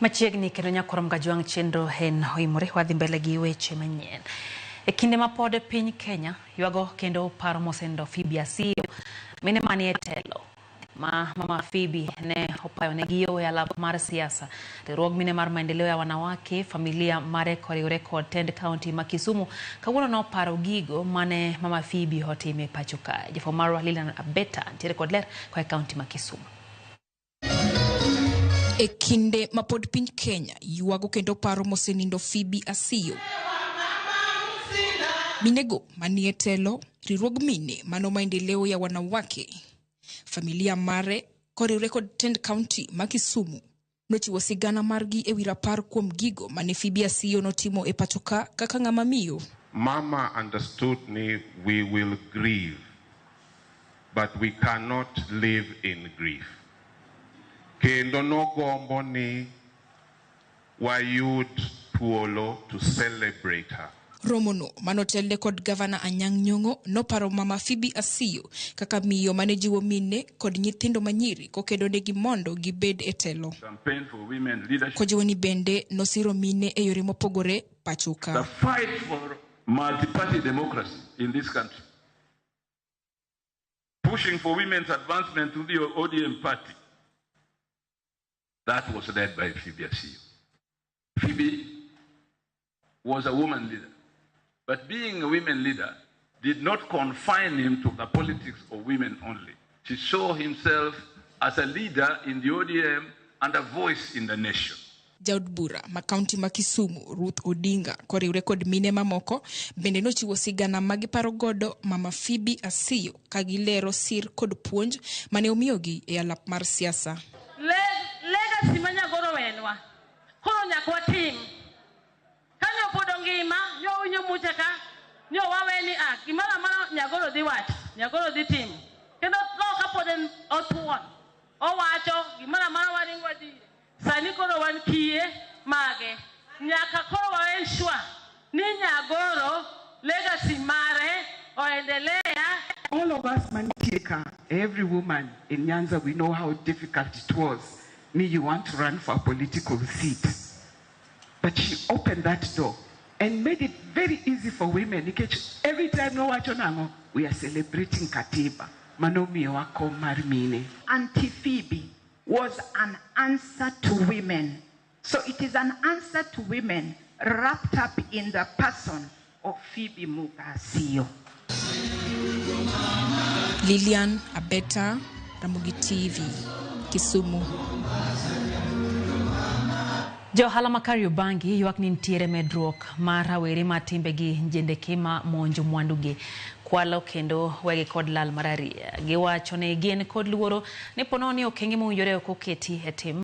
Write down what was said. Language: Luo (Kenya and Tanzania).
Machiegni kendo nyakorom gajwang' chenro en oimore wadhi mbele gi weche manyien. E kinde ma pod piny Kenya ywago kendo paro mosenindo Phoebe Asiyo, mine manie telo ma mama Phoebe ne opayonegi yo e alap mar siasa. Riwruog mine mar maendeleo ya wanawake, familia mare koriwre kod tend kaunti ma Kisumu kawuono noparo gigo mane mama Phoebe otimo e pacho kae. Jafwambo marwa Lilian Abeta ntiere kod ler koa e kaunti ma Kisumu. E kinde ma pod piny Kenya ywago kendo paro mosenindo Phoebe Asiyo, minego manie telo, riwruog mine mano maendeleo ya wanawake, familia mare koriwre kod tend kaunti ma Kisumu nochiwo sigana margi e wi rapar kuom gigo mane Phoebe Asiyo notimo e pacho ka kaka ng'ama miyo. Mama understood ni we will grieve, but we cannot live in grief. Kendo nogombo ni wayud thuolo to celebrate her. Romono manotelne kod gavana Anyang' Nyong'o noparo mama Phoebe Asiyo kaka miyo mane jiwo mine kod nyithindo manyiri kokedonegi mondo gibed e telo. Campaign for women leadership. Kojiwo ni bende nosiro mine e yore mopogore pacho ka. The fight for multi-party democracy in this country. Pushing for women's advancement through the ODM party. That was led by Phoebe Asiyo. Phoebe was a woman leader. But being a women leader did not confine him to the politics of women only. She saw himself as a leader in the ODM and a voice in the nation. Jaod bura ma kaunti ma Kisumu Ruth Odinga koriwre kod mine mamoko bende nochiwo sigana ma giparo godo mama Phoebe Asiyo ka gilero sir kod puonj mane omiyogi e alap mar siasa. Legacy ma Nyagoro owenwa koro nyaka watim. Kanyo pod ongima, nyo winjo mucha ka, nyo wawe ni a gimoro amora Nyagoro dhi wacho, Nyagoro dhi timo. Kendo tho kapod en othuon, owacho gimoro amora waringo wadhi. Sani koro wan kiye mage. Nyaka koro wa ensure ni Nyagoro legacy mare oendelea. All of us mantie ka, every woman in Nyanza, we know how difficult it was. Me, you want to run for a political seat. But she opened that door and made it very easy for women. Nikech every time nowacho nang'o, we are celebrating Katiba. Mano miyowa kom mar mine. Auntie Phoebe was an answer to women. So it is an answer to women wrapped up in the person of Phoebe Muga Asiyo. Lilian Abeta, Ramogi TV, Kisumu. Jo ohala ma Kariobangi ywak ni nitiere medruok mar rawere ma timbegi jendeke ma monjo mwandugi, kwalo kendo wegi kod lal mar ariya. Giwacho ni gin kod luoro ni ponono ni okenge mowinjore ok oketi e tim.